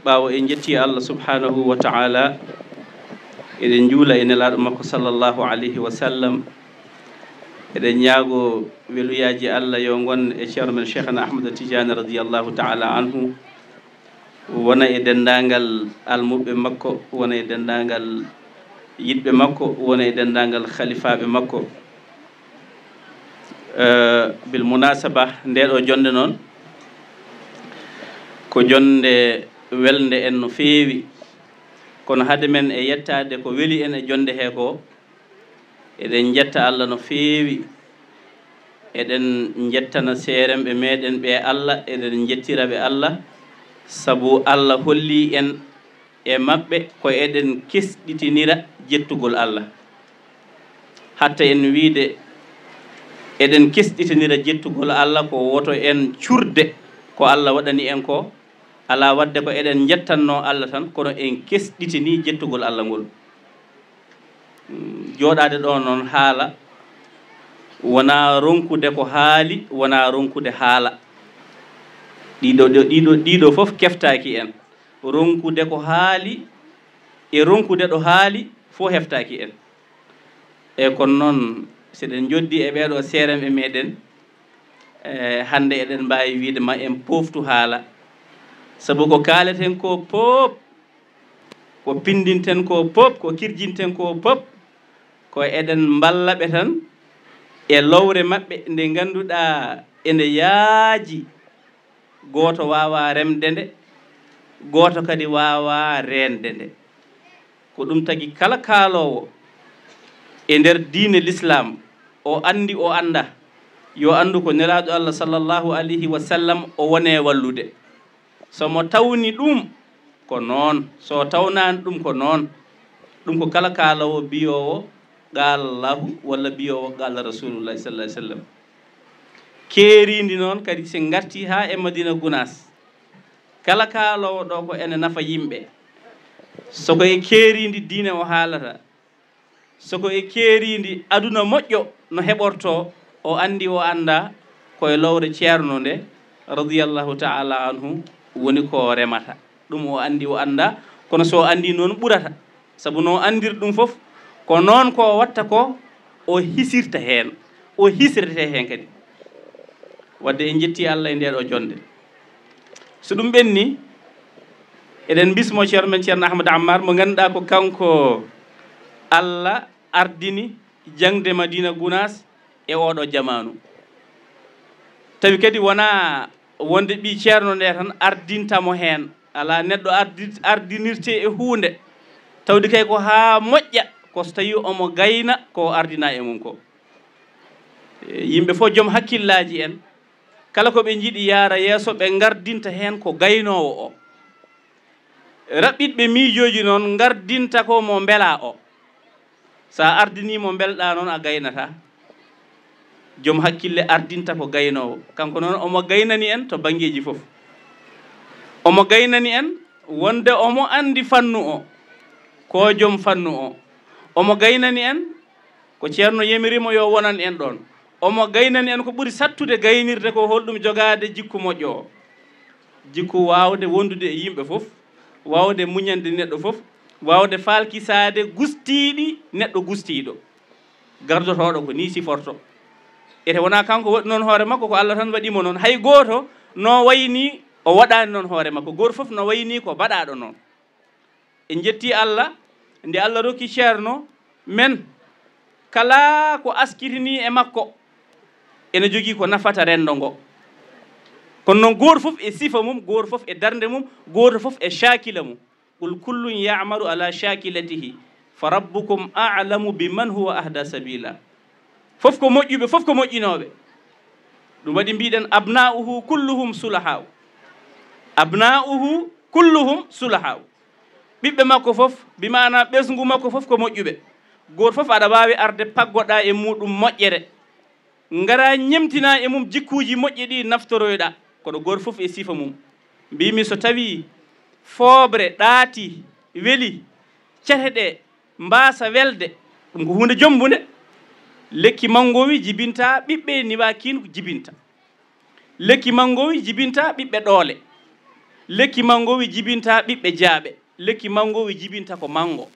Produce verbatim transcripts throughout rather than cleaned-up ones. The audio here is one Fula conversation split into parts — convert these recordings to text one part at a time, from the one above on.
Ɓaawo en njetti Allah subhanahu wa ta'ala, eɗen njuula e Nelaaɗo makko sallallahu alayhi wa sallam, eɗen ñaago weluyaaji Allah yo ngon e ceerno men Cheikhana Ahmad Tidiane radiyallahu ta'ala anhu, wona e denndaangal almuɓɓe makko, wona e denndaangal yiɗɓe makko, wona e denndaangal khalifaaɓe makko. Eh, bil munasaba, nde ɗo jonnde noon, ko jonnde welnde en no feewi. Kono hade men e yettaade ko weli en e jonnde he ko, eɗen njetta Allah no feewi. Eɗen njettana seeremɓe meɗen ɓe Allah, eɗen njettira ɓe Allah, sabu Allah holli en e maɓɓe ko eɗen kesɗitinira jettugol Allah. Hatta en wiide eɗen kesɗitinira jettugol Allah, ko woto en cuurde ko Allah waɗani en ko, alaa waɗde ko eɗen njettanno Allah tan, kono en kesɗitini jettugol Allah ngol. Mm, jooɗaade ɗo noon haala, wonaa ronkude ko haali, wonaa ronkude haala. Ɗiɗo, ɗiɗo, ɗiɗo, ɗiɗo fof keftaaki en. Ronkude ko haali e ronkude ɗo haali fof heftaaki en. E kono noon, so eɗen njoddi e ɓeeɗo seeremɓe meɗen, e hannde eɗen mbaawi wiide ma en pooftu haala. Sabu ko kaaleten ko pop, ko pinndinten ko pop, ko kirjinten ko pop, ko eɗen mballa ɓe tan e lowre maɓɓe nde ngannduɗaa ene yaaji. Gooto waawaa remde nde, gooto kadi waawaa reende nde. Ko ɗum tagi kala kaaloowo e nder diine Lislaam, o anndi o annda, yo anndu ko Nelaaɗo Allah sallallahu alayhi wa sallam o wone wallude. So mo tawni ɗum, ko noon, so tawnaani ɗum, ko noon. Ɗum ko kala kaaloowo biyoowo qaala Allahu walla biyoowo qaala Rasulullahi sallallahu alayhi wa sallam. Keeriindi noon kadi, si ngartii haa e Madina Gunaas, kala kaaloowo ɗo ko ene nafa yimɓe. So ko e keeriindi diine o haalata, so ko e keeriindi aduna moƴƴo no heɓortoo, o anndi o annda ko e lowre ceerno nde, radiyallahu ta'ala anhu, woni ko remata. Ɗum o anndi o annda, kono so o anndi noon ɓurata. Sabu no o anndir ɗum fof, ko noon ko o watta ko, o hisirta heen, o hisrete heen kadi. Wadde en njetti Allah e nde ɗo jonnde. So ɗum ɓenni, eɗen mbismo ceerno men Ceerno Ahmad Ammar, mo ngannduɗaa ko kanko Allah ardini jaŋde Madina Gunaas e oɗo jamaanu. Tawi kadi wonaa wonde ɓii ceerno nde tan ardinta mo heen. Alaa neɗɗo ardi-, ardinirte e huunde, tawde kay ko haa moƴƴa, ko so tawii omo gayna ko o ardinaa e mum ko. E, yimɓe fof joom hakkillaaji en, kala ko ɓe njiɗi yaara yeeso, ɓe ngardinta heen ko gaynoowo o. Raɓɓiɗɓe miijooji noon ngardinta ko mo mbelaa o. So a ardinii mo mbelɗaa noon, a gaynataa. Joom hakkille ardinta ko gaynoowo. Kanko noon omo gaynani en to banngeeji fof. Omo gaynani en wonde omo anndi fannu o, ko joom fannu o. Omo gaynani en ko ceerno yamiri mo yo wonan en ɗoon. Omo gaynani en ko ɓuri sattude gaynirde ko holɗum jogaade jikku moƴƴo o. Jikku waawde wondude e yimɓe fof, waawde muñande neɗɗo fof, waawde faalkisaade gustiiɗi neɗɗo gustiiɗo. Gardotooɗo ko nii siforto. Ete wonaa kanko waɗi noon hoore makko, ko Allah tan waɗi mo noon. Hay gooto no wayi nii o waɗaani noon hoore makko. Gooto fof no wayi nii ko baɗaaɗo noon. En njetti Allah, nde Allah rokki ceerno men, kala ko askitinii e makko, ene jogii ko nafata renndo ngo. Kono noon, gooto fof e sifa mum, gooto fof e darnde mum, gooto fof e caakila mum. Qul kullun ya'malu ala shakilatihi, fa rabbukum a'lamu biman huwa ahda sabila. Fof ko moƴƴuɓe, fof ko moƴƴinooɓe. Ɗum waɗi mbiɗen, abna'uhu kulluhum sulaha'u. Abna'uhu kulluhum sulaha'u. Ɓiɓɓe makko fof, bi maana ɓesngu makko fof ko moƴƴuɓe. Gooto fof aɗa waawi arde paggoɗaa e muuɗum moƴƴere. Ngara ñemtina e mum jikkuuji moƴƴi ɗi naftoroyɗaa. Kono gooto fof e sifa mum. Mbiymi so tawii fooɓre ɗaati, weli, cate ɗe mbaasa welde, ɗum ko huunde jommbunde. Lekki manngowi jibinta ɓiɓɓe niwaakiin ko jibinta. Lekki manngowi jibinta ɓiɓɓe ɗoole. Lekki manngowi jibinta ɓiɓɓe jaaɓe. Lekki manngowi jibinta ko manngo.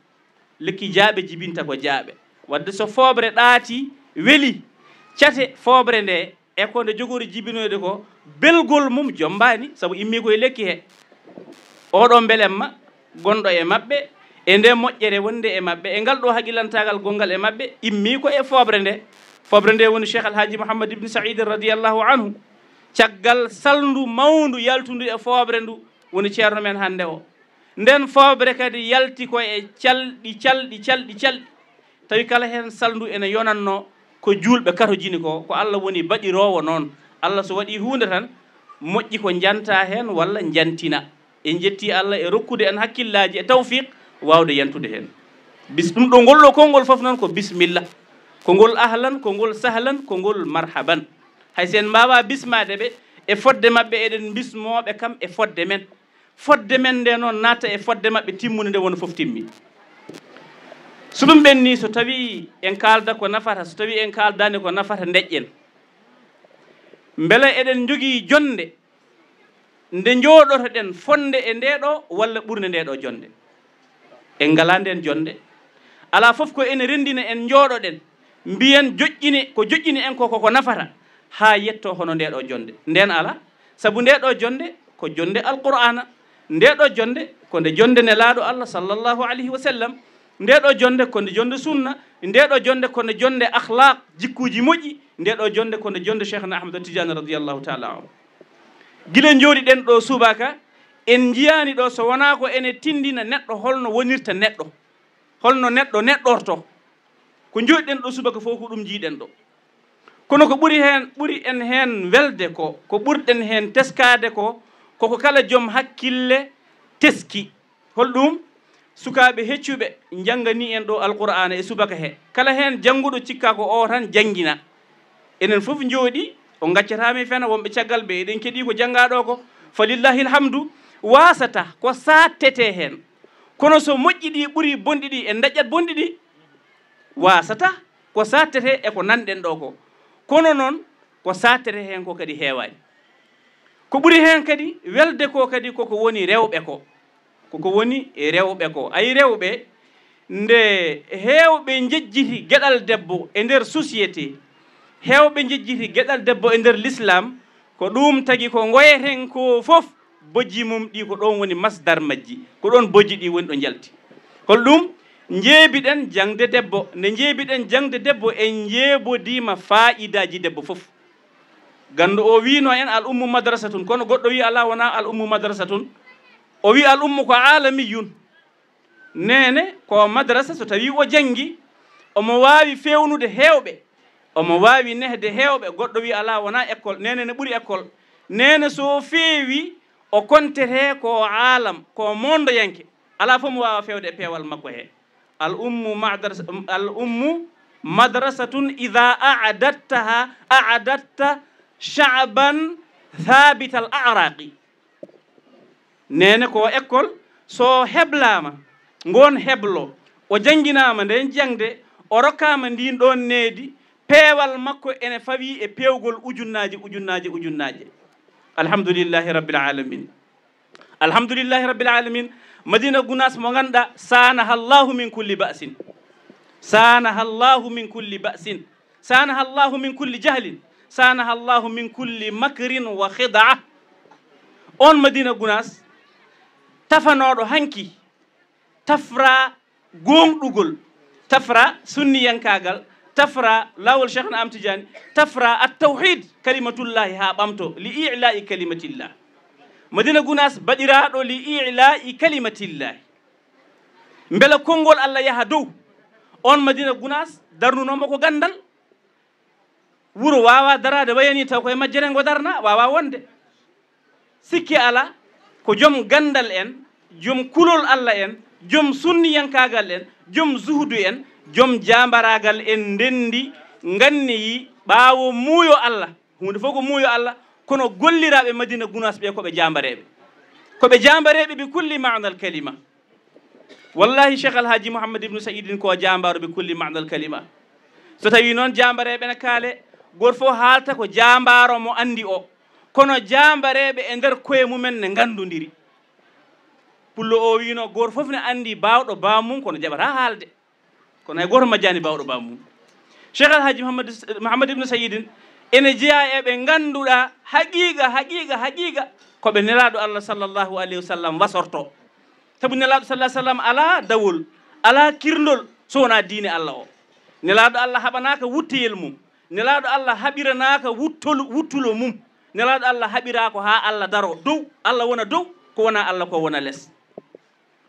Lekki jaaɓe jibinta ko jaaɓe. Wadde so fooɓre ɗaati, weli, cate fooɓre nde e ko nde jogori jibinoyde ko, belgol mum jommbaani, sabu immii ko e lekki he. Oɗo mbelemma gonɗo e maɓɓe, e nde moƴƴere wonde e maɓɓe, e ngal ɗo haqilantaagal gonngal e maɓɓe, immii ko e fooɓre nde. Fooɓre nde woni Cheikh Alhaji Mouhammad Ibn Saïd radiyallahu anhu. Caggal salndu mawndu yaltundu e fooɓre ndu, woni ceerno men hannde o. Nden fooɓre kadi yalti ko e calɗi, calɗi, calɗi, calɗi. Tawi kala heen salndu ene yonannoo ko juulɓe katojini ko, ko Allah woni baɗiroowo noon. Allah so waɗii huunde tan, moƴƴi ko njanta heen walla njantina. En njetti Allah e rokkude en hakkillaaji e tawfiq waawde yantude heen. Bis-, ɗum ɗo, ngol ɗo konngol fof noon ko bismillah. Ko ngol ahlan, ko ngol sahlan, ko ngol marhaban. Hay so en mbaawaa bismaade ɓe, e fodde maɓɓe eɗen mbismoo ɓe kam e fodde men. Fodde men nde noon naata e fodde maɓɓe timmunde nde wona fof timmi. So ɗum ɓenni, so tawi en kaalda ko nafata, so tawi en kaaldaani ko nafata, ndeƴƴen. Mbele eɗen njogii jonnde nde njooɗotoɗen fonnde e nde ɗo walla ɓurnde nde ɗo jonnde? En ngalaa nden jonnde. Alaa fof ko ene renndina en njooɗoɗen, mbiyen joƴƴini, ko joƴƴini en ko, ko, ko nafata, haa yetto hono nde ɗo jonnde. Nden alaa, sabu nde ɗo jonnde ko jonnde Alqur'aana, nde ɗo jonnde ko nde jonnde Nelaaɗo Allah sallallahu alayhi wa sallam, nde ɗo jonnde ko nde jonnde sunna, nde ɗo jonnde ko nde jonnde akhlaq, jikkuuji moƴƴi, nde ɗo jonnde ko nde jonnde Cheikhna Ahmad Tidiane radiyallahu taala anhu. Gila njooɗiɗen ɗo subaka, en njiyaani ɗo so wonaa ko ene tinndina neɗɗo holno wonirta neɗɗo, holno neɗɗo neɗɗorto. Ko njooɗiɗen ɗo subaka fof ko ɗum njiiɗen ɗo. Kono ko ɓuri heen, ɓuri en heen welde ko, ko ɓurɗen heen teskaade ko, koko kala joom hakkille teski. Holɗum? Sukaaɓe heccuɓe njannganii en ɗo Alqur'aana e subaka he. Kala heen jannguɗo cikka ko o tan janngina. Enen fof njooɗi, o ngaccataa mi fena, wonɓe caggal ɓe, eɗen keɗii ko janngaa ɗo ko. Fa lillahi alhamdu, waasata ko saattetee heen. Kono so moƴƴi ɗi ɓuri bonɗi ɗi, en ndaƴƴat bonɗi ɗi. Waasata ko saattetee e ko nanɗen ɗo ko. Kono noon, ko saattetee heen ko kadi heewaani. Ko ɓuri heen kadi welde ko kadi koko woni rewɓe ko. Koko woni rewɓe ko. Ayi, rewɓe, nde heewɓe njejjiti geɗal debbo e nder société, heewɓe njejjiti geɗal debbo e nder l'islam, ko ɗum tagi ko ngoyeten ko fof, bojji mum ɗi ko ɗoon woni masdar majji, ko ɗoon bojji ɗi woni ɗo njalti. Holɗum? Njeebiɗen jaŋde debbo. Nde njeebiɗen jaŋde debbo, en njeebodiima faayidaaji debbo fof. Ganndo o wiino en al ummu madrasatun, kono goɗɗo wi alaa, wonaa al ummu madrasatun. O wi al ummu ko aalamiyun. Neene ko madrasa, so tawi o janngi, omo waawi feewnude heewɓe, omo waawi nehde heewɓe. Goɗɗo wi alaa, wonaa école, neene ne ɓuri école. Neene so feewi, o kontete ko aalam, ko mondoyanke. Alaa fof mo waawa feewde e peewal makko he. Al ummu madras-, al ummu madrasatun ida a'adattaha, a'adatta sha'ban thabital a'raqi. Neene ko école, so heblaama ngoon heblo, o jannginaama ndeen jaŋde, o rokkaama ndiin ɗoon needi, peewal makko ene fawii e peewgol ujunnaaje, ujunnaaje, ujunnaaje. Alhamdulillahi rabbil alamin. Alhamdulillahi rabbil alamin. Madina Gunaas mo ngannduɗaa, saanaha Allahu min kulli ba'sin. Saanaha Allahu min kulli ba'sin. Saanaha Allahu min kulli jahlin. Saanaha Allahu min kulli makrin wa khidaa. On Madina Gunaas tafanooɗo hanki, tafra gooŋɗugol, tafra sunniyankaagal, tafra laawol Cheikhna Ahmad Tidiane, tafra at-tawhid, kalimatullahi haa ɓamto, li i'la'i kalimatillah. Madina Gunaas baɗiraaɗo li i'la'i kalimatillahi. Mbela konngol Allah yaha dow. On Madina Gunaas darnunoomo ko ganndal. Wuro waawaa daraade wayani taw koye majjere ngo darnaa, waawaa wonde. Sikke alaa, ko joom ganndal en, joom kulol Allah en, joom sunniyankaagal en, joom zuhudu en, joom jaambaraagal en ndenndi, nganniyi ɓaawo muuyo Allah. Huunde fof ko muuyo Allah, kono golliraaɓe Madina Gunaas ɓe ko ɓe jaambareeɓe. Ko ɓe jaambareeɓe bi kulli maanal kalima. Wallahi, Cheikh Alhaji Mouhammad Ibnu Saïdin ko jaambaaro bi kulli maanal kalima. So tawii noon jaambareeɓe ne kaale, gooto fof haalta ko jaambaaro mo anndi o. Kono jaambareeɓe e nder koye mumen ne nganndondiri. Pullo o wiino, gooto fof ne anndi baawɗo baamum, kono jaɓataa haalde. Kono hay gooto majjaani baawɗo baamum. Cheikh Alhaji Mouhammad, Mouhammad Ibn Sayyidin ene jeyaa e ɓe ngannduɗaa haqiiqa, haqiiqa, haqiiqa, ko ɓe Nelaaɗo Allah sallallahu alayhi wa sallam wasorto. Sabu Nelaaɗo sallallahu alayhi wa sallam alaa dawol, alaa kirndol so wonaa diine Allah o. Nelaaɗo Allah haɓanaaka wutteyel mum. Nelaaɗo Allah haɓiranaaka wuttol-, wuttulo mum. Nelaaɗo Allah haɓiraa ko haa Allah daro dow, Allah wona dow, ko wonaa Allah ko wona les.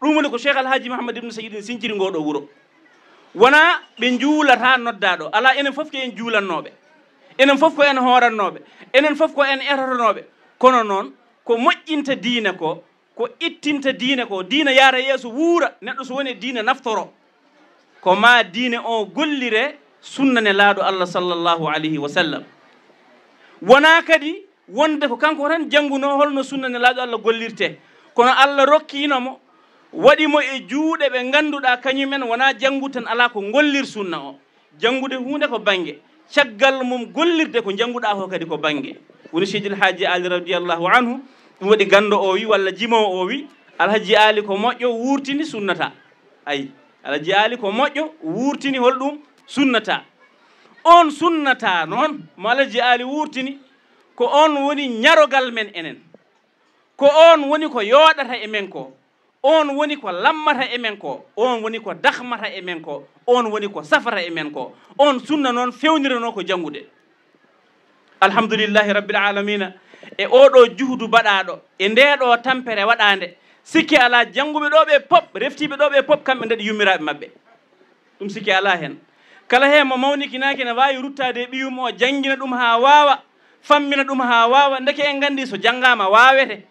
Ɗum woni ko Cheikh Alhaji Mouhammad Ibn Sayyidin sinciri ngoo ɗoo wuro. Wonaa ɓe njuulataa noddaaɗo. Alaa, enen fof ko en juulannooɓe. Enen fof ko en hoorannooɓe. Enen fof ko en etotonooɓe. Kono noon, ko moƴƴinta diine ko, ko ittinta diine ko, diine yaara yeeso wuura, neɗɗo so woni e diine naftoro. Ko maa diine o gollire sunna Nelaaɗo Allah sallallahu alayhi wa sallam. Wonaa kadi wonde ko kanko tan janngunoo holno sunna Nelaaɗo Allah gollirte. Kono Allah rokkiino mo, waɗi mo e juuɗe ɓe ngannduɗaa kañumen wonaa janngude tan alaa ko ngollir sunna o. Janngude huunde ko bannge, caggal mum gollirde ko njannguɗaa ko kadi ko bannge. Woni Seydil Haaji Ali radiyallahu anhu, ɗum waɗi ganndo o wi, walla jimoowo o wi, Alhaji Ali ko moƴƴo wuurtini sunnata. Ayi, Alhaji Ali ko moƴƴo wuurtini holɗum sunnata. On sunnata noon mo Alhaji Ali wuurtini, ko on woni ñarogal men enen. Ko on woni ko yooɗata e men ko. On woni ko lammata e men ko. On woni ko dahmata e men ko. On woni ko safata e men ko. On sunna noon fewndiranoo ko janngude. Alhamdulillahi rabbil alamina. E oɗo juhudu baɗaaɗo, e ndeɗo tampere waɗaande, sikki alaa jannguɓe ɗo ɓe pop, reftiiɓe ɗo ɓe pop, kamɓe ndaɗi yummiraaɓe maɓɓe. Ɗum sikki alaa heen. Kala heen mo mawnikinaaki ene waawi ruttaade e ɓiyum o, janngina ɗum haa waawa, fammina ɗum haa waawa. Ndeke en nganndi so janngaama waawete.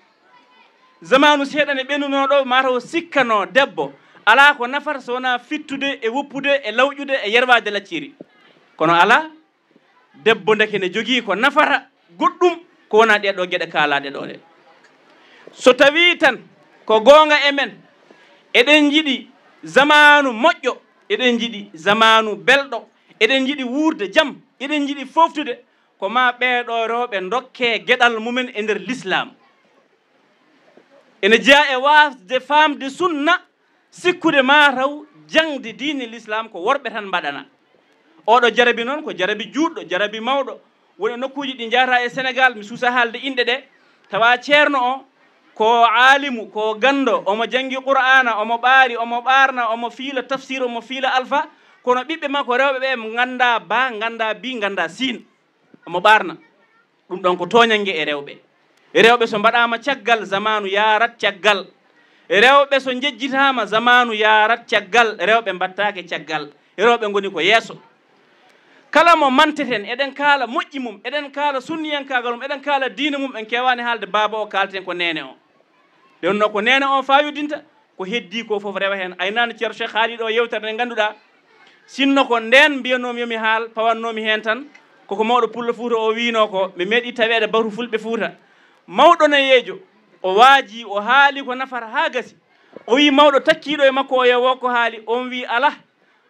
Zamaanu seeɗa ne ɓenunoo ɗo, mataw sikkanoo debbo alaa ko nafata so wonaa fittude e woppude e lawƴude e yerwaade lacciri. Kono alaa, debbo ndeke ne jogii ko nafata goɗɗum ko wonaa ɗee ɗoo geɗe kaalaaɗe ɗoo ɗe. So tawii tan ko goonga e men, eɗen njiɗi zamaanu moƴƴo, eɗen njiɗi zamaanu belɗo, eɗen njiɗi wuurde jam, eɗen njiɗi fooftude, ko maa ɓee ɗoo rewɓe ndokkee geɗal mumen e nder Lislaam. Ene jeyaa e waasde faamde sunna, sikkude mataw jaŋde diine Lislaam ko worɓe tan mbaɗana. Oɗo jarabi noon ko jarabi juutɗo, jarabi mawɗo. Woni e nokkuuji ɗi njahataa e Senegaal, mi suusaa haalde inɗe ɗe, tawa ceerno o ko aalimu, ko ganndo, omo janngi Qur'aana, omo ɓaari, omo ɓaarna, omo fiila tafsir, omo fiila alfa, kono ɓiɓɓe makko rewɓe ɓe nganndaa ba, nganndaa bi, nganndaa siin. Omo ɓaarna. Ɗum ɗon ko tooñannge e rewɓe. Rewɓe so mbaɗaama caggal, zamaanu yaarat caggal. Rewɓe so njejjitaama, zamaanu yaarat caggal. Rewɓe mbaɗtaake caggal. Rewɓe ngoni ko yeeso. Kala mo manteten, eɗen kaala moƴƴi mum, eɗen kaala sunniyankaagal mum, eɗen kaala diine mum, en keewaani haalde baaba o, kaalten ko neene o. Nde wonnoo ko neene o fayodinta, ko heddii ko fof rewa heen. Aynaan Ceerno Cheikh haali ɗo yewtere nde ngannduɗaa, sinno ko ndeen mbiyanoomi yo mi haal, pawannoomi heen tan, koko mawɗo Pullo Fuuta o wiinoo ko, mi meeɗi taweede batu Fulɓe Fuuta. Mawɗo nayeejo, o waajii, o haali ko nafata haa gasi. O wii mawɗo takkiiɗo e makko o yo woo ko haali, oon wii alaa,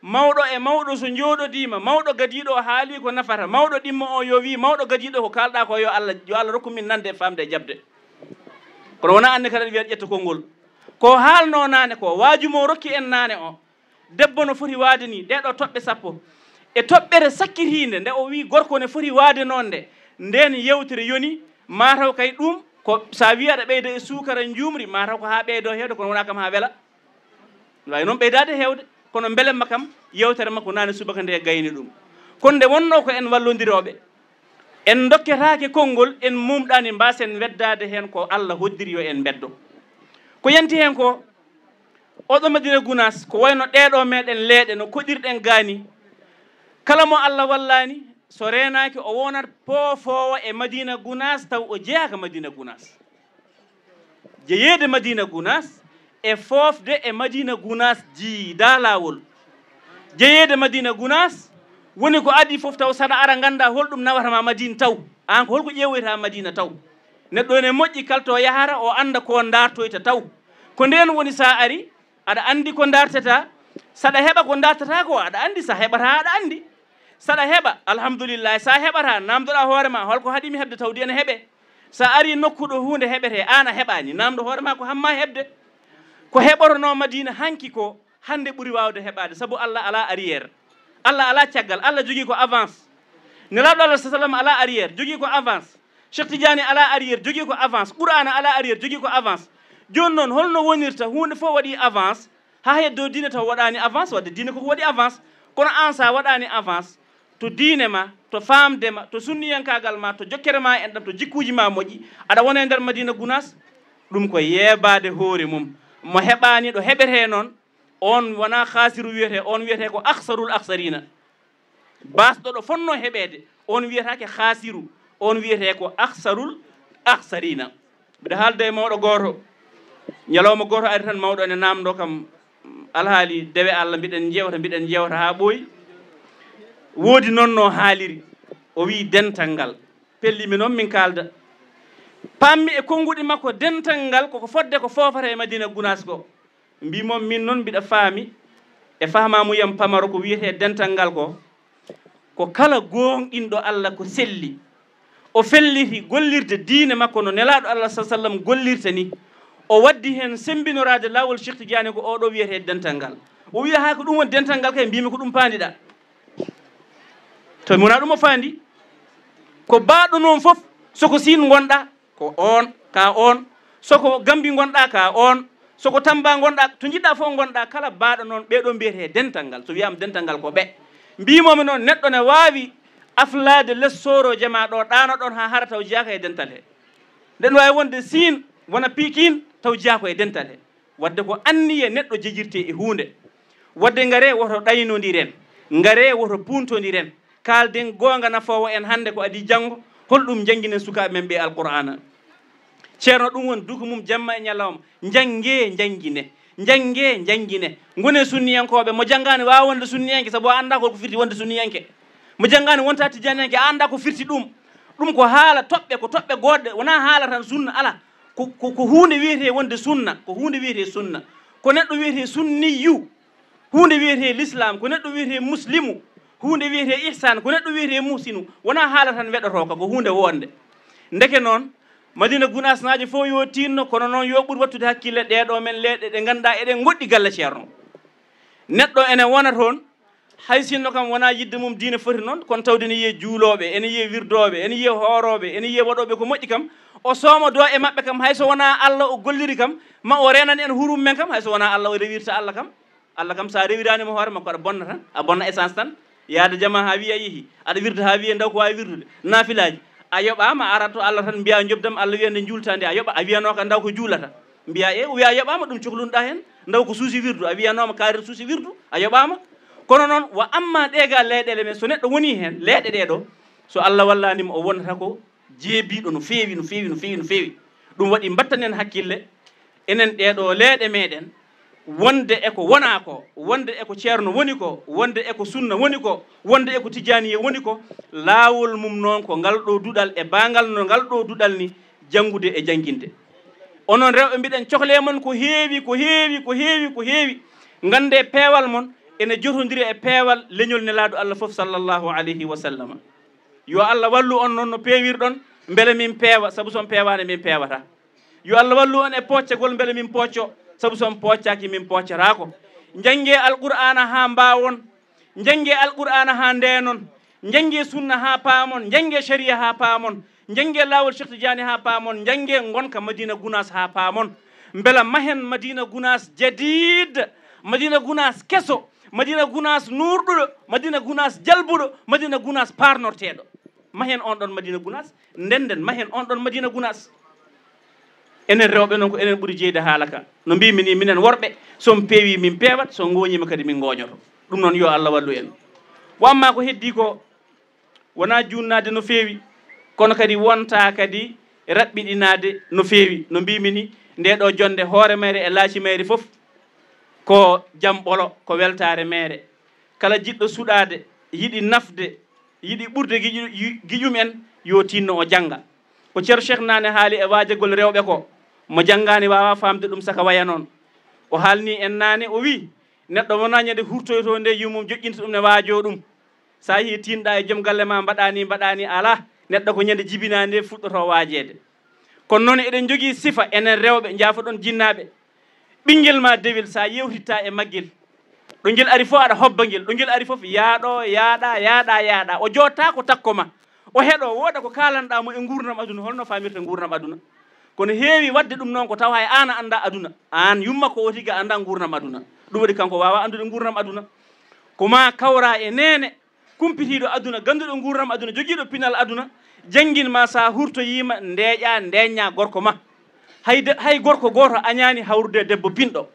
mawɗo e mawɗo so njooɗodiima, mawɗo gadiiɗo o haali ko nafata, mawɗo ɗimmo o yo wii, mawɗo gadiiɗo ko kaalɗaa ko yo Allah, yo Allah rokku min nande e faamde e jaɓde. Kono wonaa aan ne kadi aɗa wiya aɗa ƴetta konngol. Ko haalnoo naane ko, waaju mo rokki en naane o, debbo no foti waade ni, ɗee ɗoo toɓɓe sappo. E toɓɓere sakkitiinde, nde o wii gorko ne foti waade noon nde, ndeen yewtere yoni, mataw kay ɗum ko so a wii aɗa ɓeyda e suukara njuumri, mataw ko haa ɓeydoo heewde, kono wonaa kam haa wela. Waawi noon ɓeydaade heewde, kono mbelemma kam, yewtere makko naane subaka nde gayni ɗum. Kono nde wonnoo ko en wallondirooɓe, en ndokketaake konngol, en muumɗaani, mbaasen weddaade heen ko Allah hoddiri yo en mbeddo. Ko yanti heen ko, oɗo Madina Gunaas, ko wayno ɗee ɗoo meeɗen leeɗe no koɗirɗen gaani, kala mo Allah wallaani, so reenaaki, o wonat poofoowo e Madina Gunaas, taw o jeyaaka Madina Gunaas. Jeyeede Madina Gunaas e foofde e Madina Gunaas jiidaa laawol. Jeyeede Madina Gunaas woni ko adii fof taw, saɗa ara nganndaa holɗum nawata ma Madina taw. Aan ko holko ƴeewoyta Madina taw? Neɗɗo ene moƴƴi kala to yahata o annda ko ndaartoyta taw. Ko ndeen woni sa ari, aɗa anndi ko ndaartata, saɗa heɓa ko ndaartata ko, aɗa anndi sa heɓata, aɗa anndi. Saɗa heɓa, alhamdulillahi. Sa heɓata, namdoɗa hoore ma, holko haɗimi heɓde tawdi ene heɓe? Sa ari nokku ɗo huunde heɓete, aan a heɓaani, namdo hoore ma ko hamma heɓde. Ko heɓotonoo Madina hanki ko, hannde ɓuri waawde heɓaade, sabu Allah alaa arrière. Allah alaa caggal, Allah jogii ko avance. Nelaaɗo Allah sa sallam alaa arrière, jogii ko avance. Cheikh Tidiane alaa arrière, jogii ko avance. Qur'aana alaa arrière, jogii ko avance. Jooni noon, holno wonirta huunde fof waɗi avance, haa heddo diine taw waɗaani avance? Wadde diine koko waɗi avance. Kono aan, so a waɗaani avance, to diine ma, to faamde ma, to sunniyankaagal ma, to jokkere ma e enɗam, to jikkuuji ma moƴƴi, aɗa wona e nder Madina Gunaas, ɗum ko yeebaade hoore mum. Mo heɓaani ɗo heɓetee noon, oon wonaa haasiru wiyetee, oon wiyetee ko akhsarul akhsarina. Baasɗo ɗo fotnoo heɓeede, oon wiyetaake haasiru, oon wiyetee ko akhsarul akhsarina. Mbiɗa haalda e mawɗo gooto, ñalawma gooto ari tan, mawɗo ene naamndoo kam alhaali dewe Allah, mbiɗen njeewta, mbiɗen njeewta haa ɓooyi. Woodi noon no haaliri, o wiyi dental ngal. Pellimi noon min kaalda. Paammi e konnguɗi makko dental ngal koko fotde ko foofata e Madina Gunaas ko. Mbii mo min noon mbiɗa faami e faamaamuyam pamaro ko wiyetee dental ngal ko, ko kala gooŋɗinɗo Allah ko selli, o felliti gollirde diine makko no Nelaaɗo Allah sa sallam gollirta ni, o waddi heen semmbinoraade laawol Cheikh Tidiane ko oɗo wiyetee dental ngal. O wiya haa ko ɗum woni dental ngal kay, mbiimi ko ɗum paandiɗaa. To mi wonaa ɗum o faandi, ko baaɗo noon fof, so ko Siin ngonɗaa, ko oon, ka oon. So ko Gambi ngonɗaa, ka oon. So ko Tamba ngonɗaa, to njiɗɗaa fof ngonɗaa, kala baaɗo noon, ɓee ɗoo mbiyetee dental ngal. So wiyaama dental ngal ko ɓe. Mbiimoomi noon, neɗɗo ne waawi aflaade les soorooje ma ɗo, ɗaano ɗoon haa hara taw jeyaaka e dental he. Nden waawi wonde Siin, wona Pikin, taw jeyaako e dental he. Wadde ko anniye neɗɗo jejirtee e huunde. Wadde ngaree woto ɗaynondiren, ngaree woto puuntondiren, kaalden goonga nafoowo en hannde ko adii janngo, holɗum njannginen sukaaɓe men ɓe Alqur'aana. Ceerno ɗum woni duko mum jamma e ñalawma, njanngee njanngine, njanngee njanngine. Ngonee sunniyankooɓe, mo janngaani waawa wonde sunniyanke sabu a anndaa ko firti wonde sunniyanke. Mo janngaani wontaa tijjaaniyanke, a anndaa ko firti ɗum. Ɗum ko haala toɓɓe, ko toɓɓe goodɗe, wonaa haala tan sunna alaa. Ko, ko, ko huunde wiyetee wonde sunna, ko huunde wiyetee sunna. Ko neɗɗo wiyetee sunniyu, huunde wiyetee lislaam, ko neɗɗo wiyetee muslimu, huunde wiyetee ihsaan, ko neɗɗo wiyetee muhsinu. Wonaa haala tan weɗotooka, ko huunde woodnde. Ndeke noon, Madina Gunaasnaajo fof yo tiinno, kono noon yo ɓur wattude hakkille ɗee ɗoo men leyɗe ɗe ngannduɗaa eɗen ngoɗɗi galle Ceerno. Neɗɗo ene wona toon, hay sinno kam wonaa yiɗde mum diine foti noon, kono tawde ene yiya juulooɓe, ene yiya wirdooɓe, ene yiya hoorooɓe, ene yiya waɗooɓe ko moƴƴi kam, o soomodoo e maɓɓe kam, hay so wonaa Allah o golliri kam, ma o reenan en hurum men kam, hay so wonaa Allah o rewirta Allah kam. Allah kam, so a rewiraani mo hoore makko, aɗa bonna tan, a bonna essence tan, yaada jama haa wiya yehi, aɗa wirda haa wiya ndaw ko waawi wirdude, naafilaaji, a yoɓaama, a arat to Allah tan mbiya njoɓdam, Allah wiya nde njuulta nde, a yoɓa, a wiyanooka ndaw ko juulata, mbiya e, o wiya a yoɓaama, ɗum cohlunoɗaa heen, ndaw ko suusi wirdu, a wiyanooma kaarit suusi wirdu, a yoɓaama. Kono noon, wa amma ɗee ga leyɗeele men, so neɗɗo wonii heen, leyɗe ɗee ɗoo, so Allah wallaani mo, o wonata ko jeebiiɗo no feewi, no feewi, no feewi, no feewi. Ɗum waɗi mbattanen hakkille, enen ɗee ɗoo leyɗe meɗen, wonde e ko wonaa ko, wonde e ko ceerno woni ko, wonde e ko sunna woni ko, wonde e ko tijjaaniye woni ko, laawol mum noon ko ngal ɗoo duɗal e baangal no ngal ɗoo duɗal ni, janngude e jannginde. Onon rewɓe, mbiɗen cohlee mon ko heewi, ko heewi, ko heewi, ko heewi. Nganndee peewal mon ene jotondiri e peewal leñol Nelaaɗo Allah fof, sallallahu alayhi wa sallama. Yo Allah wallu on noon no peewirɗon, mbele min peewa, sabu so on peewaani, min peewata. Yo Allah wallu on e pooccagol, mbele min poocco, sabu so on pooccaaki, min pooccataako. Njanngee Alqur'aana haa mbaawon, njanngee Alqur'aana haa ndeenon, njanngee sunna haa paamon, njanngee shari'a haa paamon, njanngee laawol Cheikh Tidiane haa paamon, njanngee ngonka Madina Gunaas haa paamon. Mbela mahen Madina Gunaas jadiid, Madina Gunaas keso, Madina Gunaas nuurɗuɗo, Madina Gunaas jalbuɗo, Madina Gunaas paarnorteeɗo. Mahen on ɗon Madina Gunaas, ndennden, mahen on ɗon Madina Gunaas. Enen rewɓe noon, ko enen ɓuri jeyde haala ka. No mbimi ni, minen worɓe, so mi peewi, min peewat, so ngooñiima kadi, min ngooñoto. Ɗum noon, yo Allah wallu en. Wa amma ko heddii ko, wonaa juunnaade no feewi, kono kadi wontaa kadi raɓɓiɗinaade no feewi. No mbimi ni, ndee ɗoo jonnde, hoore mayre e laaci mayre fof, ko jam ɓolo, ko weltaare meere. Kala jiɗɗo suɗaade, yiɗi nafde, yiɗi ɓurde giƴu-, yi-, giƴum en, yo tinno o jannga. Ko Ceerno Cheikh Naane haali e waajagol rewɓe ko, mo janngaani waawaa faamde ɗum saka waya noon. O haalni en naane, o wii, neɗɗo wonaa ñande hurtoytoo nde yummum joƴƴinta ɗum ne waajoo ɗum. So a yehii tiinɗaa e joom galle ma, mbaɗaa ni, mbaɗaa ni, alaa. Neɗɗo ko ñande jibinaa nde fuɗɗotoo waajeede. Kono noon eɗen njogii sifa, enen rewɓe, njaafoɗon jinnaaɓe. Ɓinngel ma dewel, so a yewtitta e maggel, ɗo ngel ari fof aɗa hobba ngel, ɗo ngel ari fof yaaɗo, yaaɗa, yaaɗa, yaaɗa. O jooɗta ko takko ma. O heɗo, wooda ko kaalanɗa mo e nguurndam aduna, holno famirta nguurndam aduna. Kono heewi waɗde ɗum noon ko tawa hay aan a annda aduna. Aan yumma ko o tigi a annda nguurndam aduna. Ɗum waɗi kanko waawa anndude nguurndam aduna. Ko ma kawra e neene, kumpitiiɗo aduna, gannduɗo nguurndam aduna, jogiiɗo pinal aduna, janngin ma, so a hurtoyiima, ndeeƴa, ndeeñña gorko ma. Hay de-, hay gorko gooto añaani hawrude debbo pinɗo.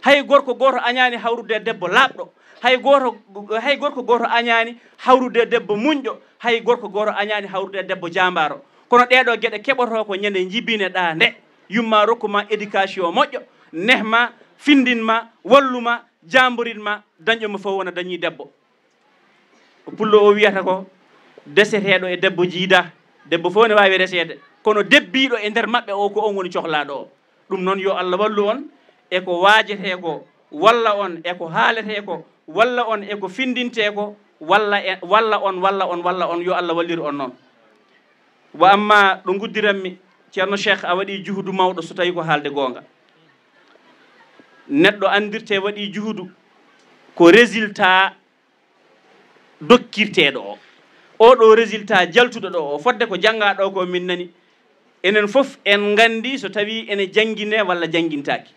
Hay gorko gooto añaani hawrude debbo laaɓɗo. Hay gooto, hay gorko gooto añaani hawrude debbo muñɗo. Hay gorko gooto añaani hawrude debbo jaambaaro. Kono ɗeeɗo geɗe keɓoto ko ñande njibine ɗa nde. Yumma rokku ma éducation moƴƴo, neh ma, findin ma, wallu ma, jaamborin ma, dañƴo mo fof wona dañi debbo. Ko pullo o wiyata ko, deseteeɗo e debbo jiida. Debbo fof ne waawi reseede, kono debbiiɗo e nder maɓɓe o, ko on woni cohlaaɗo o. Ɗum noon, yo Allah wallu on e ko waajetee ko, walla on e ko haaletee ko, walla on e ko findintee ko, walla e, walla on, walla on, walla on, yo Allah wallir on noon. Wa amma ɗo nguddiranmi, Ceerno Cheikh, a waɗi juhudu mawɗo, so tawi ko haalde goonga. Neɗɗo anndirte waɗi juhudu ko résultat dokkirteeɗo o. Oɗo résultat jaltuɗo ɗo o, fodde ko jannga ɗo ko min nani, enen fof en nganndi so tawi ene janngine walla janngintaake.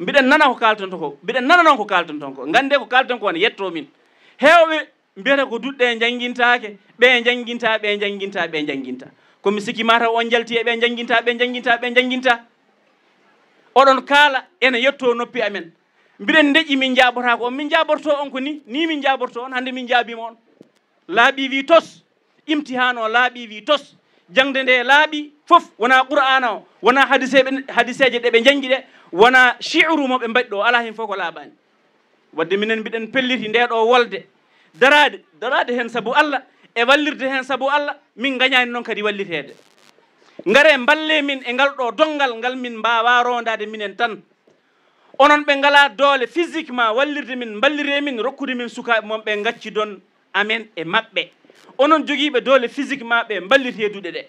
Mbiɗen nana ko kaalton to ko, mbiɗen nana noon ko kaalton ton ko. Nganndee ko kaalton ko ene yetto min. Heewɓe mbiyata ko duɗɗe njanngintaake, ɓe njannginta, ɓe njannginta, ɓe njannginta. Ko mi sikki mataw on njalti e ɓe njannginta, ɓe njannginta, ɓe njannginta. Oɗon kaala ene yetto noppi amen. Mbiɗen deƴƴi, min njaabotaako on, min njaaborto on ko ni, ni min njaaborto on, hannde min njaabiima on. Laaɓi wi tos, imtihaan o laaɓi wi tos. Jaŋde nde laaɓi fof, wona Qur'aana o, wona hadiseeɓe, hadiseeje ɗe ɓe njanngi ɗe, wona shi'ru mo ɓe mbaɗi ɗo, alaa heen fof ko laaɓaani. Wadde minen mbiɗen pelliti nde ɗo wolde, daraade, daraade heen sabu Allah, e wallirde heen sabu Allah, min ngañaani noon kadi walliteede. Ngare mballe min e ngal ɗo donngal ngal min mbaawa roondaade minen tan. Onon ɓe ngalaa doole physiquement wallirde min, mballiree min, rokkude min sukaaɓe mon ɓe ngacci don amen e maɓɓe. Onon jogiiɓe doole physiquement ɓe mballitee duɗe ɗe.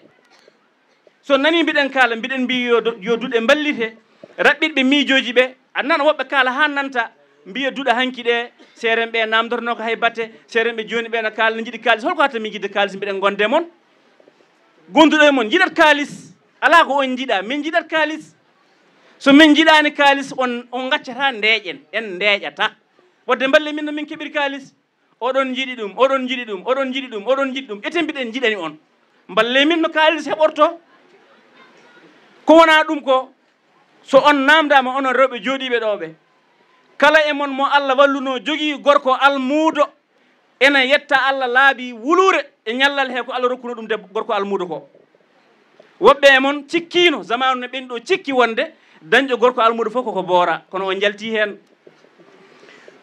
So nani mbiɗen kaala, mbiɗen mbiyi yo do-, yo duɗe mballite, raɓɓiɗɓe miijooji ɓe, a nana woɓɓe kaala haa nanta, mbiya duɗa hanki ɗe, seeren ɓe namdotonoo ko hay batte, seeren ɓe jooni ɓe na kaala ne njiɗi kaalis. Holko hatta min njiɗde kaalis, mbiɗen gonde mon? Gonduɗo e mon njiɗat kaalis, alaa ko on njiɗa, min njiɗat kaalis. So min njiɗaani kaalis, on, on ngaccata ndeeƴen, en ndeeƴata. Wadde mballe min no min keɓiri kaalis. Oɗon njiɗi ɗum, oɗon njiɗi ɗum, oɗon njiɗi ɗum, oɗon njiɗi ɗum. Ete mbiɗen njiɗani on. Mballe min no kaalis heɓorto. Ko wona ɗum ko, so on namdama onon rewɓe jooɗiiɓe ɗo ɓe, kala e mon mo Allah walluno jogii gorko almuudo, ena yetta Allah laabi wuluure e ñallal he ko Allah rokkuno ɗum debbo, gorko almuudo ko. Woɓɓe e mon cikkiino, zamaanu ne ɓen ɗo cikki wonde dañɗo gorko almuudo fof koko boora, kono o njalti heen.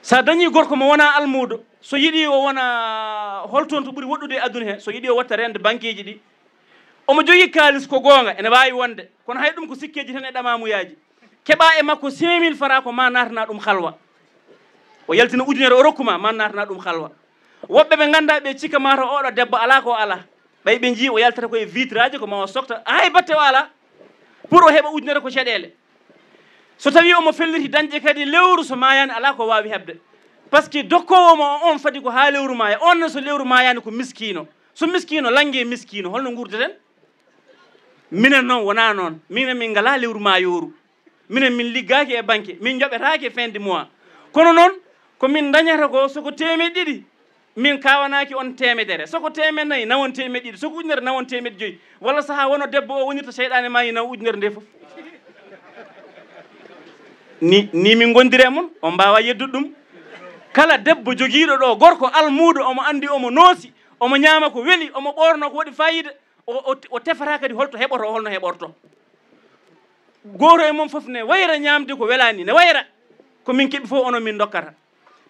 Sa dañi gorko mo wona almuudo, so yiɗi o wona holtoon to ɓuri woɗɗude e aduna he, so yiɗi o watta rende bankeeji ɗi, omo jogii kaalis ko goonga, ene waawi wonde, kono hay ɗum ko sikkeeji tan e ɗamamuyaaji. Keɓa e makko cinq mille francs ko ma natana ɗum halwa. O yaltina ujunere o rokku ma, ma natana ɗum halwa. Woɓɓe ɓe ngannda ɓe cikka mata oɗo debbo ala ko ala. Ɓay ɓe njii o yaltata koye vitrage ko ma o sokta. Hay batte o ala. Pour o heɓa ujunere ko caɗeele. So tawi omo felliti dañde kadi lewru so mayani ala ko waawi heɓde. Par ce que dokkoowo mo on fadi ko haa lewru maya. On ne so lewru mayani ko miskiino. So miskiino lange miskiino, holno nguurdeten? Minen noon wonaa noon. Minen min ngalaa lewru maayooru. Minen min liggaaki e banque. Min njoɓetaaki e fin de mois. Kono noon, ko min ndañata ko, so ko teemeɗɗe ɗiɗi, min kaawanaaki on teemedere. So ko teemeɗɗe nayi, nawon teemeɗɗe ɗiɗi. So ko ujunere, nawon teemeɗɗe joyi. Walla sahaa wano debbo o wonirta, seyɗaane maayi nawa ujunere nde fof. Ni, ni min ngondiri e mon, on mbaawa yeddude ɗum. Kala debbo jogiiɗo ɗo, gorko almuudo, omo anndi, omo noosi, omo ñaama ko weli, omo ɓoorno ko waɗi faayiida, o, o, o tefata kadi holto heɓoto, holno heɓorto. Gooto e mon fof ne wayra ñaamde ko welaani, ne wayra. Ko min keɓi fof onon min ndokkata.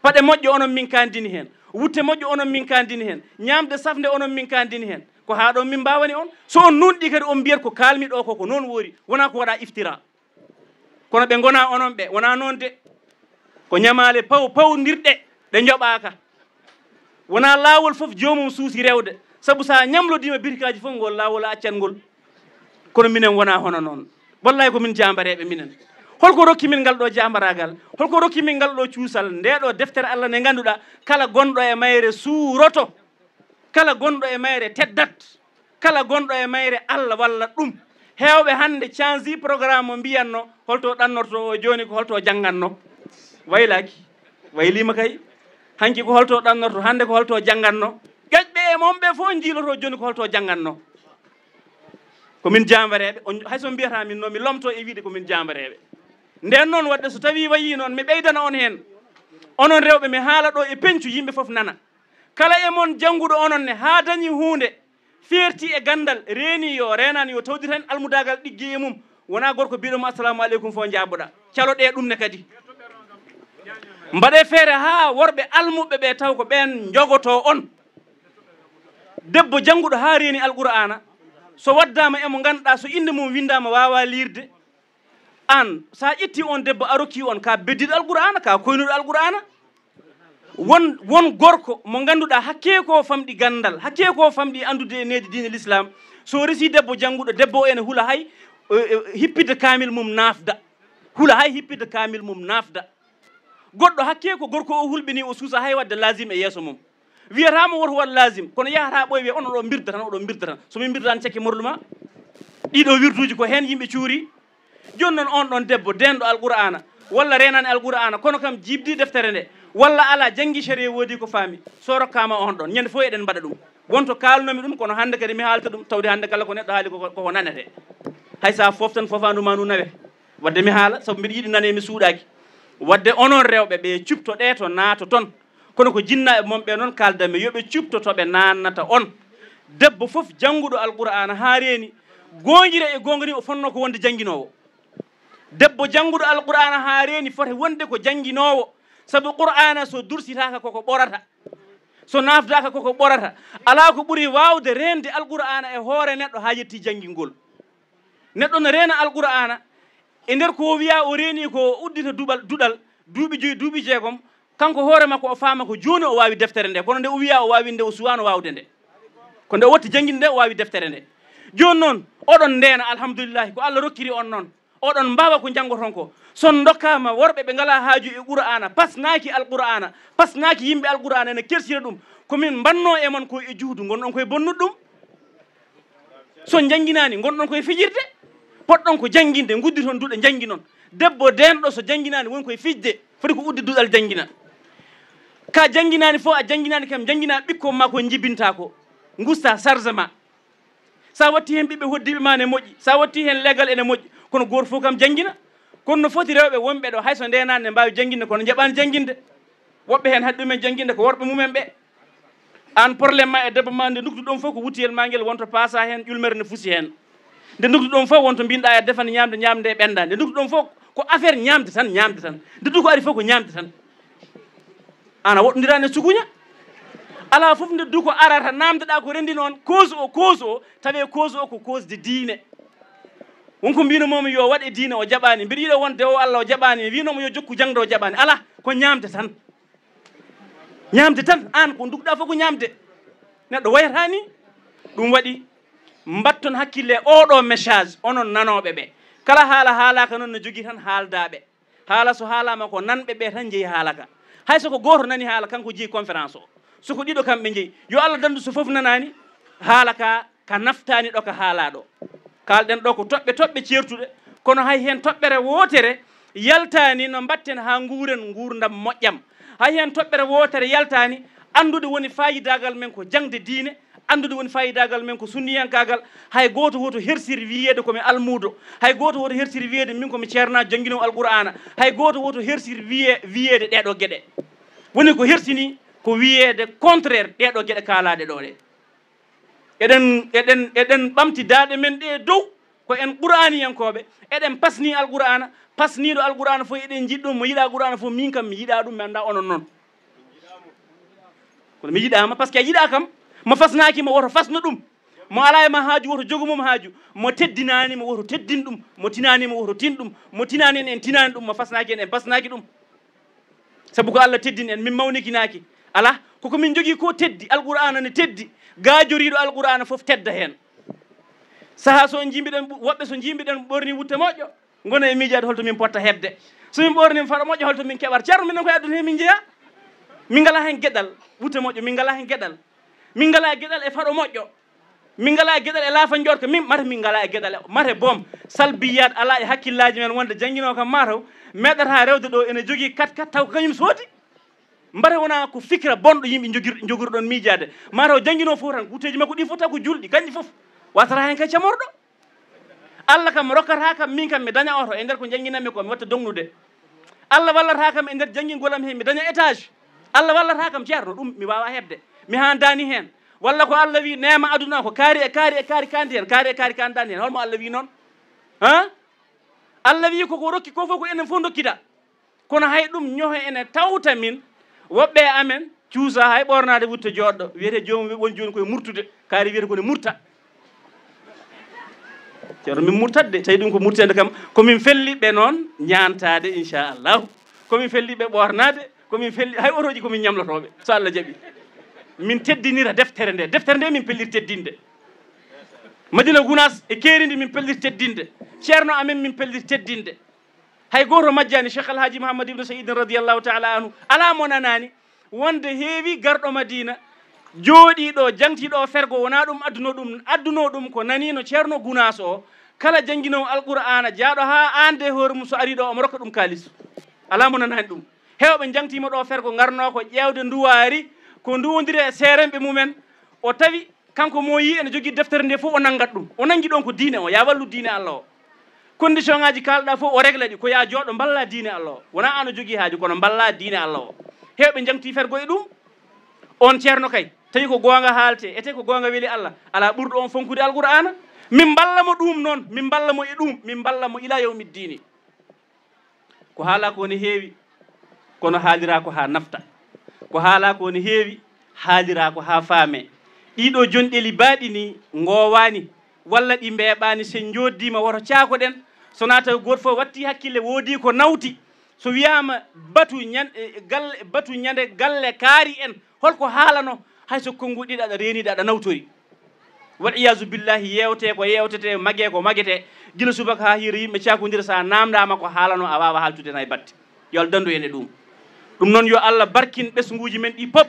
Paɗe moƴƴe onon min kandini heen. Wutte moƴƴe onon min kandini heen. Ñaamde safnde onon min kandini heen. Ko haa ɗo min mbaawani on. So on nuunɗi kadi on mbiyat ko kaalmi ɗo ko, ko noon woori. Wonaa ko waɗa iftira. Kono ɓe ngona onon ɓe, wonaa noon de. Ko ñamaale paw, pawndirɗe, ɗe njoɓaaka. Wonaa laawol fof joomum suusi rewde. Sabu so a ñamlodiima birikaaji fof, ngol laawol a accan ngol. Kono minen wonaa hono noon. Wallahi ko min jaambareeɓe minen. Holko rokki min ngal ɗo jaambaraagal? Holko rokki min ngal ɗo cuusal? Nde ɗo deftere Allah nde ngannduɗaa, kala gonɗo e mayre suuroto, kala gonɗo e mayre teddat, kala gonɗo e mayre Allah wallat ɗum. Heewɓe hannde canji programme mo mbiyanno, holto ɗannorto o jooni, ko holto jannganno? Waylaaki, wayliima kay. Hanki ko holto ɗannorto, hannde ko holto jannganno? Ƴoƴɓe e mon ɓe fof njiiloto jooni ko holto jannganno. Ko min jaambareeɓe, on, hay so mbiyata min noon, mi lomto e wiide ko min jaambareeɓe. Nden noon, waɗde so tawii wayii noon, mi ɓeydana on heen. Onon rewɓe, mi haala ɗo e peñcu, yimɓe fof nana. Kala e mon jannguɗo onon ne, haa dañi huunde, feerti e ganndal, reeni yo, reenaani yo, tawdir heen almudaagal ɗiggi e mum. Wonaa gorko biɗo mo assalamu aleykum fof njaaboɗaa. Caloɗee ɗum ne kadi. Mbaɗee feere haa worɓe almuɓɓe ɓe taw ko ɓeen njogotoo on. Debbo jannguɗo haa reeni Alqur'aana, so waddaama e mo ngannduɗaa so innde mum winndaama waawaa liirde, aan, so a ƴetti on debbo a rokki on ka beddiɗo Alqur'aana, ka koynuɗo Alqur'aana, won, won gorko mo ngannduɗaa hakkee ko famɗi ganndal, hakkee ko famɗi anndude e needi diine l'islam, so resi debbo jannguɗo, debbo o ene hula hay, e, e, hippitde kaamil mum naafda. Hula hay hippitde kaamil mum naafda. Goɗɗo hakkee ko gorko o hulɓini, o suusa hay waɗde lazim e yeeso mum. Wiyata mo woto waɗ lazim, kono yahata ɓooy wiya, "On oɗo mbirda tan, oɗo mbirda tan." So min mbirdaani cakke morlu ma? Ɗiɗo wirduuji ko heen yimɓe cuuri. Jooni noon on ɗon debbo deenɗo Alqur'aana, walla reenaani Alqur'aana, kono kam jiiɓdi deftere nde, walla alaa, janngi sariya woodi ko faami, so rokkaama on ɗon, ñande fof eɗen mbaɗa ɗum. Wonto kaalnomi ɗum, kono hannde kadi mi haalta ɗum, tawde hannde kala ko neɗɗo haali ko, ko, ko nanete. Hay so a fooftan, foofaandu ma ndu nawe. Waɗde mi haala, sabu mbiɗa yiɗi nane mi suuɗaaki. Waɗde onon rewɓe ɓe, cuɓtoɗee to naatoton. Kono ko jinnaaɓe mon ɓe noon kaaldanmi, yo ɓe cuɓto to ɓe naannata on. Debbo fof jannguɗo Alqur'aana haa reeni, goongira e goonga ni o fotnoo ko wonde jannginoowo. Debbo jannguɗo Alqur'aana haa reeni foti wonde ko jannginoowo, sabu Qur'aana so dursitaaka koko ɓorata. So naafdaaka koko ɓorata. Alaa ko ɓuri waawde reende Alqur'aana e hoore neɗɗo haa yetti janngingol. Neɗɗo no reena Alqur'aana, e nder ko o wiya o reeni ko o uddita duɓal, duɗal, duuɓi joyi, duuɓi jeegom, kanko hoore makko o faama ko jooni o waawi deftere nde, kono nde o wiya o waawi nde, o suwaano waawde nde. Ko nde o watti jannginde nde, o waawi deftere nde. Jooni noon, oɗon ndeena, alhamdulillahi, ko Allah rokkiri on noon. Oɗon mbaawa ko njanngoton ko. So on ndokkaama worɓe ɓe ngalaa haaju e Qur'aana, pasnaaki Alqur'aana, pasnaaki yimɓe Alqur'aana ene kersira ɗum, ko min mbannoo e mon ko e juhdu, ngonɗon koye bonnude ɗum. So on njannginaani, ngonɗon koye fijirde, potɗon ko jannginde, ngudditon duɗe njannginon. Debbo deenɗo so jannginaani, woni koye fijde, foti ko udde duɗal janngina. Ka jannginaani fof, a jannginaani kam, njanngina ɓikkon ma ko njibinta ko, ngusta charge ma. Sa watti heen ɓiɓɓe hoddiiɓe ma ne moƴƴi, sa watti heen legal ene moƴƴi, kono gooto fof kam janngina. Kono no foti rewɓe wonɓe ɗo, hay so ndeenaani ne mbaawi jannginde, kono njaɓaani jannginde. Woɓɓe heen haɗi ɗumen jannginde ko worɓe mumen ɓe. Aan, problème ma e debbo ma, nde nduktuɗon fof ko wuttiyel ma ngel, wonto paasa heen, ƴulmere ne fusi heen. Nde nduktuɗon fof, wonto mbinɗa e defan ñaamde, ñaamde e ɓennda. Nde nduktuɗon fof, ko affaire ñaamde tan, ñaamde tan. Nde duko ari fof ko ñaamde tan. Aan a woɗɗondiraani e sukuña. Alaa fof nde duko arata, naamndeɗaa ko renndi noon, cause o, cause o, tawee cause o ko cause de diine. Won ko mbino momi yo waɗ e diine, o jaɓaani. Mbiɗa yiɗa wonde o Allah o jaɓaani, mi winomo yo jokku jaŋde, o jaɓaani. Alaa, ko ñaamde tan. Ñaamde tan, aan ko ndukɗaa fof ko ñaamde. Neɗɗo wayata ni. Ɗum waɗi mbatton hakkille e oɗo message, onon nanooɓe ɓe. Kala haala haalaaka noon no jogii tan haaldaaɓe. Haala so haalaama ko nanɓe ɓe tan njeyi haala ka. Hay so ko gooto nani haala, kanko jeyi conférence o. So ko ɗiɗo kamɓe njeyi. Yo Allah danndu so fof nanaani haala ka, ka naftaani ɗo ka haalaa ɗo. Kaalɗen ɗo ko toɓɓe toɓɓe ceertuɗe, kono hay heen toɓɓere wootere yaltaani no mbaɗten haa nguuren nguurndam moƴƴam. Hay heen toɓɓere wootere yaltaani anndude woni faayidaagal men ko jaŋde diine, anndude woni faayidaagal men ko sunniyankaagal. Hay gooto woto hersir wiyeede ko mi almuudo. Hay gooto woto hersir wiyeede min ko mi ceernaajo jannginoowo Alqur'aana. Hay gooto woto hersir wiye-, wiyeede ɗeeɗoo geɗe. Woni ko hersini ko wiyeede contraire ɗeeɗoo geɗe kaalaaɗe ɗoo ɗe. Eɗen, eɗen, eɗen ɓamti daaɗe men ɗe dow, ko en Qur'aaniyankooɓe, eɗen pasni Alqur'aana, pasniiɗo Alqur'aana fof eɗen njiɗ ɗum, mo yiɗaa Qur'aana fof, min kam mi yiɗaa ɗum, mi anndaa onon noon. Kono mi yiɗaama, parce que a yiɗaa kam, mo fasnaaki mo woto fasno ɗum, mo alaa e ma haaju woto jogo mum haaju, mo teddinaani mo woto teddin ɗum, mo tinaani mo woto tin ɗum, mo tinaani en, en tinaani ɗum, mo fasnaaki en, en pasnaaki ɗum. Sabu ko Allah teddini en, min mawnikinaaki. Alaa, koko min njogii ko teddi, Alqur'aana ne teddi, gaajoriiɗo Alqur'aana fof tedda heen. Sahaa so njiimbiɗen, woɓɓe so njiimbiɗen ɓorni wutte moƴƴo, Ngona e miijaade hol to min potta heɓde. So min ɓoorniima faɗo moƴƴo, hol to min keɓata? Ceerno, minen koye aduna he min njeyaa. Min ngalaa heen geɗal. Wutte moƴƴo, min ngalaa heen geɗal. Min ngalaa geɗal e faɗo moƴƴo. Min ngalaa geɗal e laafa njorka. Min, mata min ngalaa e geɗal e, mata boom. Salbiyaat alaa e hakkillaaji men wonde jannginoowo kam mataw meeɗataa rewde ɗo ene jogii kat kat taw ko kañum soodi. Mbata wonaa ko fikra bonɗo yimɓe njogir-, njogori ɗoon miijaade. Mataw jannginoowo fof tan, wuuteeji makko ɗi fof taw ko julɗi, kañƴi fof. Wasataa heen kay camorɗo. Allah kam rokkata kam, min kam mi daña oto e nder ko njannginanmi ko, mi watta dognude. Allah wallata kam e nder janngingol am hee, mi daña étage. Allah wallata kam, ceerno, ɗum mi waawaa heɓde. Mi haandaani heen. Walla ko Allah wi neema aduna ko kaari e kaari e kaari kandi heen, kaari e kaari kandaani heen. Holmo Allah wi noon? Ha? Allah wi ko ko rokki ko fof ko enen fof ndokkida. Kono hay ɗum ñohe ene tawta min, woɓɓe e amen cuusa hay ɓoornaade wutte jooɗɗo, wiyetee joomum won jooni koye murtude, kaari wiyetee ko ne murta. Ceerno, min murtat de, tawi ɗum ko murteende kam, ko min felliɓe noon ñaantaade, inchallahu. Ko min felliɓe ɓoornaade, ko min felli, hay otooji ko min ñamlotooɓe, so Allah jaɓi. Min teddinira deftere nde, deftere nde min pellir teddinde. Madina Gunaas e keerindi min pellir teddinde. Ceerno amen min pellir teddinde. Hay gooto majjaani Cheikh Alhaji Mouhammad Ibn Sayyidin radiyallahu taala anhu. Alaa mo nanaani wonde heewi garɗo Madina, jooɗiiɗo, jangtiiɗo o fergo, wonaa ɗum adduno ɗum, adduno ɗum ko naniino Ceerno Gunaas o, kala jannginoowo Alqur'aana, jaaɗo haa aande e hoore mum, so arii ɗo, omo rokka ɗum kaalis. Alaa mo nanaani ɗum. Heewɓe njangtiima ɗo fergo, ngarnoo ko ƴeewde nduwaari, ko nduwondiri e seerenɓe mumen, o tawi kanko mo yii ene jogii deftere nde fof, o nanngat ɗum. O nanngi ɗoon ko diine o, yaa wallu diine Allah o. Condition ngaaji kaalɗaa fof, o régla ɗi, ko yaa jooɗo mballaa diine Allah o. Wonaa aan o jogii haaju, kono mballaa diine Allah o. Heewɓe njangtii fergo e ɗum. Oon ceerno kay, tawi ko goonga haaletee, etee ko goonga weli Allah, alaa ɓurɗo oon fonkude Alqur'aana. Min mballa mo ɗum noon, min mballa mo e ɗum, min mballa mo ilaa yawmi ddiini. Ko haalaa ko ne heewi, kono haaliraa ko haa nafta. Ko haalaa ko ne heewi, haaliraa ko haa faamee. Ɗiiɗoo jonɗeli baaɗi nii ngoowaani, walla ɗi mbeeɓaani, so en njooddiima woto caakoɗen, so wonaa tawi gooto fof wattii hakkille, woodii ko nawti. So wiyaama batu ñan-, e, galle, batu ñande galle kaari en, holko haalanoo? Hay so konnguɗi ɗiɗi aɗa reeniɗi, aɗa nawtori. Wal iyaazu billahi, yeewtee ko yeewtetee, magee ko magetee. Gila subaka haa hiira, yimɓe caakondira, so a naamndaama ko haalanoo, a waawaa haaltude heen hay batte. Yo Allah danndu en e ɗum. Ɗum noon, yo Allah barkin ɓesnguuji men ɗi pop,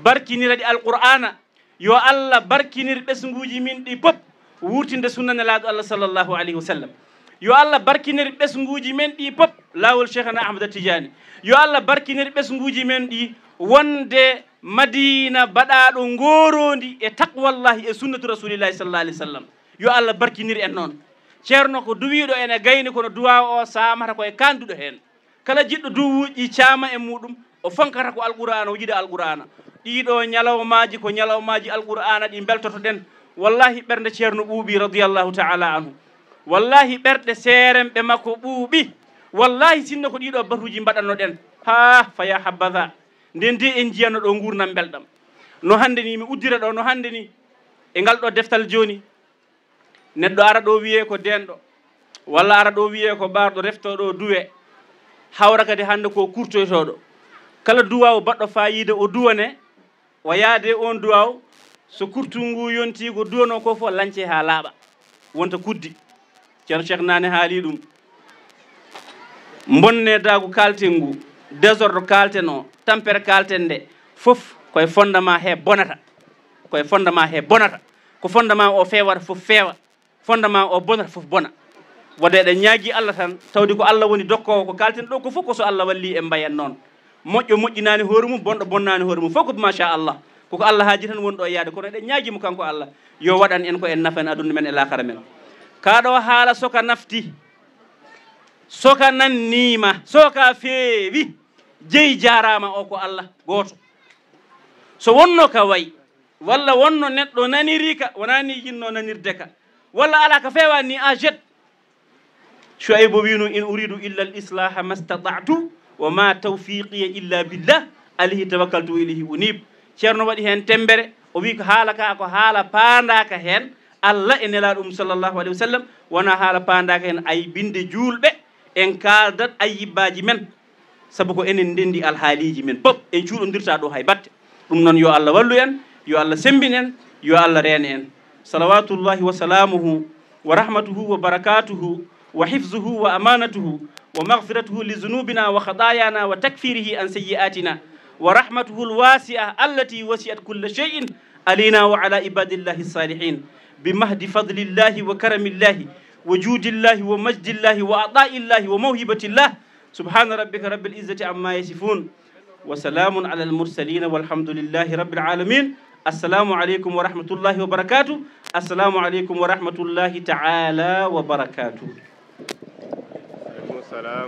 barkinira ɗi Alqur'aana. Yo Allah barkinir ɓesnguuji min ɗi pop, wuurtinde sunna Nelaaɗo Allah sallallahu alayhi wa sallam. Yo Allah barkinir ɓesnguuji men ɗi pop, laawol Cheikhana Ahmada Tijaani. Yo Allah barkinir ɓesnguuji men ɗi wonde Madiina baɗaaɗo ngooroondi e taqwallahi e sunnatu Rasulillahi sallallahu alayhi wa sallam. Yo Allah barkinir en noon. Ceerno ko duwiiɗo ene gayni, kono duwaaw o saamata ko e kaanduɗo heen. Kala jiɗɗo duwuuji caama e muɗum, o fonkata ko Alqur'aana, o yiɗa Alqur'aana. Ɗiiɗoo ñalawmaaji ko ñalawmaaji Alqur'aana ɗi mbeltotoɗen. Wallahi, ɓernde Ceerno ɓuuɓi, radiyallahu ta'ala anhu. Wallahi, ɓerɗe seerenɓe makko ɓuuɓi. Wallahi, sinno ko ɗiiɗoo batuuji mbaɗannoɗen, haa, fa ya habbaza. Nden de en njiyano ɗo nguurndam mbelɗam. No hannde ni, mi uddira ɗo, no hannde ni, e ngal ɗo deftal jooni, neɗɗo ara ɗo wiyee ko deenɗo, walla ara ɗo wiyee ko ɓaarɗo, refto ɗo duwe, hawra kadi hannde ko kurtoytooɗo. Kala duwaaw baɗɗo faayiida o duwane, o yaade on duwaaw, so kurtu ngu yonti ko duwanoo ko fof lañce haa laaɓa, wonta kuddi. Ceerno Cheikh Naane haali ɗum. Mbonne daagu kaalten ngu, désordre kaalten o, tampere kaalten nde, fof koye fondement he bonata. Koye fondement he bonata. Ko fondement o feewata fof feewa. Fondement o bonata fof bona. Wadde eɗen ñaagi Allah tan, tawde ko Allah woni dokkoowo ko kaalten ɗo ko fof, ko so Allah walli en mbayen noon. Moƴƴo moƴƴinaani hoore mum, bonɗo bonnaani hoore mum, fof ko machallah. Koko Allah haaji tan woni ɗo yaade, kono eɗen ñaagi mo kanko Allah, yo waɗan en ko en nafan aduna men e laakara men. Kaa ɗo haala soka nafti, soka nanniima, soka feewi, jeyi jaaraama o ko Allah gooto. So wonno ka way, walla wonno neɗɗo naniri ka, wonaa ni yinno nanirde ka, walla alaa ka feewa ni a jet. Shu'aybu wiino: "In uridu illa al islaha mastata'tu wa ma tawfiqiya illa billah, alayhi tawakkaltu wa ilayhi unib." Ceerno waɗi heen temmbere, o wi ko haala ka ko haala paandaaka heen Allah e Nelaaɗo mum sallallahu alayhi wa sallam, wonaa haala paandaaka heen aybinde juulɓe, en kaaldat ayibbaaji men, sabu ko enen ndenndi alhaaliiji men pop, en cuuɗondirta ɗo hay batte. Ɗum noon, yo Allah wallu en, yo Allah semmbin en, yo Allah reen en. Salawatullahi wa salamuhu wa rahmatuhu wa barakatuhu وحفظه وأمانته ومغفرته لذنوبنا وخطايانا وتكفيره عن سيئاتنا ورحمته الواسعة التي وسعت كل شيء علينا وعلى عباد الله الصالحين بمحض فضل الله وكرم الله وجود الله ومجد الله وعطاء الله وموهبة الله. سبحان ربك رب العزة عما يصفون وسلام على المرسلين والحمد لله رب العالمين. السلام عليكم ورحمة الله وبركاته. السلام عليكم ورحمة الله تعالى وبركاته. Aleykum salam.